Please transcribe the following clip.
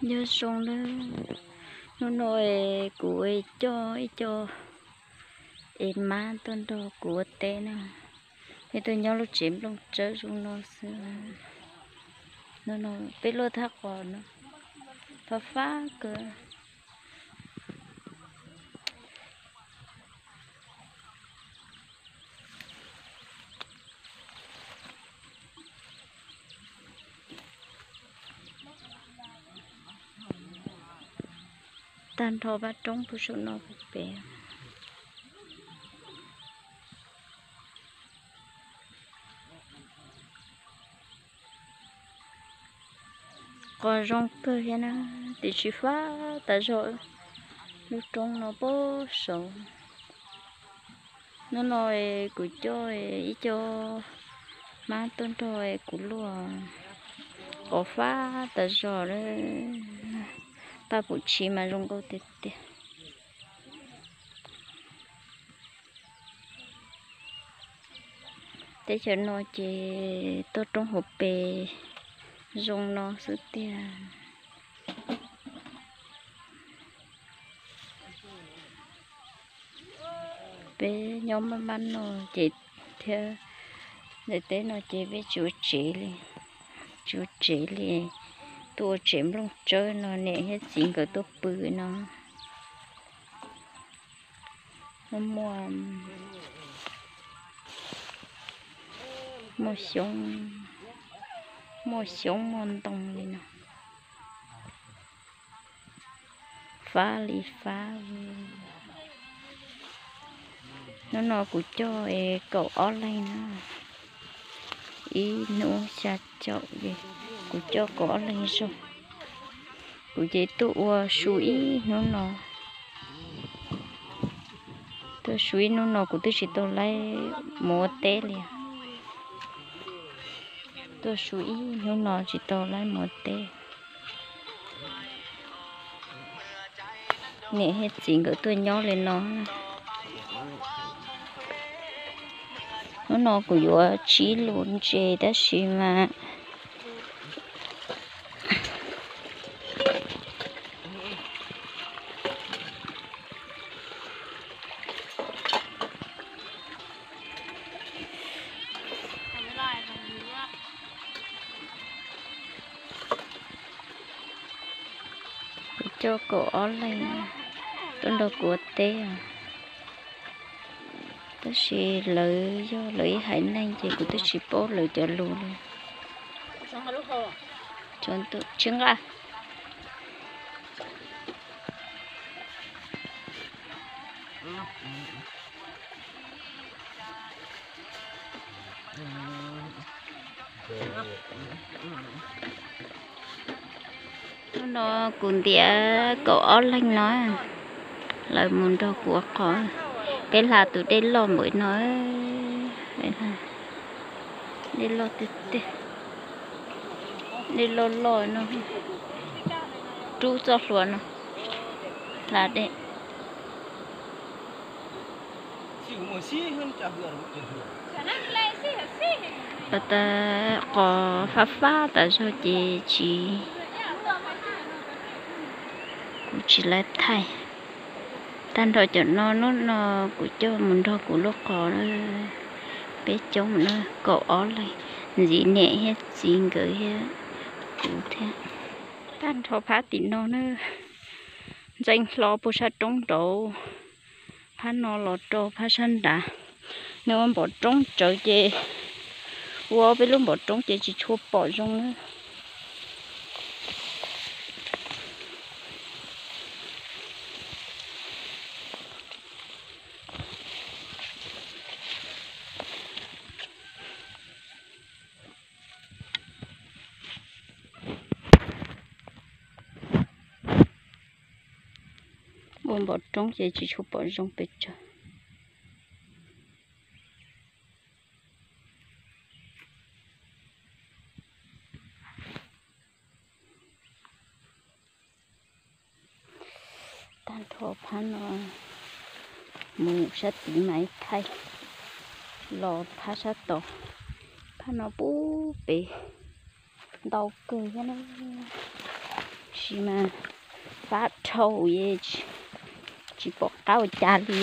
Nyob zoo na, hnub no kuv coj ib co ev mab tuaj nrog kuv ua teb na. Peb tuaj nyob lub tsev nplooj tsawb zoo no xwb. Hnub no peb luaj thaj qos no, fab fab kawg. Tag nrho vaj roob puag saum no puag pem. Qos zoo kawg thiab na, tiam sis fab tas zog lub roob no puag saud. Hnub no kuv coj ib co mab tuaj nrog kuv luaj, qos fab tas zog, paj pum tshiv mas zoo nkauj tiag tiag. Teb chaws no ces tuaj roob hauv pes zoo no xwb tiag. Peb nyob maj maj no ces thiab, ntev teb no ces peb tsis ua tsev li, tsis ua tsev li, tuaj ua tsev nplooj tsawb no, niam thiab txiv nkawd tuaj pw no. Muaj, muaj xyoob, muaj xyoob muaj ntoo li no. Fab li fab. Hnub no kuv coj kaum ob leeg na, ib hnub xya caum, kuv coj kaum ob leeg zog. Kuv ces tuaj ua su ib hnub no, tuaj su ib hnub no kuv twb tsis tau laib mus ua teb li. Tuaj su ib hnub no tsis tau laib mus ua teb. Niam thiab txiv nkawd tuaj nyob li no. Hnub no kuv yuav tsib lus ntses tab sis mas kuv coj kaum ob leeg tuaj nrog kuv ua teb os. Tab sis lawv yog lawv ib haiv neeg ces kuv twb tsis paub lawv cov lus li. Tsis nqa. Hnub no kuv ntiav kaum ob leeg no, lawv mus nrog kuv ua qos. Peb hla tus dej loj npaum no, dej loj tiag tiag, dej loj loj no, rub txoj hlua no hla dej. Los tas qos fab fab tas zog ces tsis, kuv tsis laib thaij. Tag nrho cov no, hnub no kuv coj mus nrog kuv lub qos, peb coob na, kaum ob leeg, ntxiv niam thiab txiv nkawd thiab kuv thiab. Tag nrho phab tim no na, ntxeev hlo puag sab roob nraud, phab no los rau phab sab nrad. Nws ua npom roob tsawv ces ua peb lub npom roob ces tsis tshua pom zoo na. Ua npom roob ces tsis tshua pom zoo pes tsawg. Tag nrho phab no, mus sab tid mas ib thaij los phab sab tod. Phab no pub pem ntau kawg thiab na, Tsis mas fab dhau, tsis pom qab ua cas li.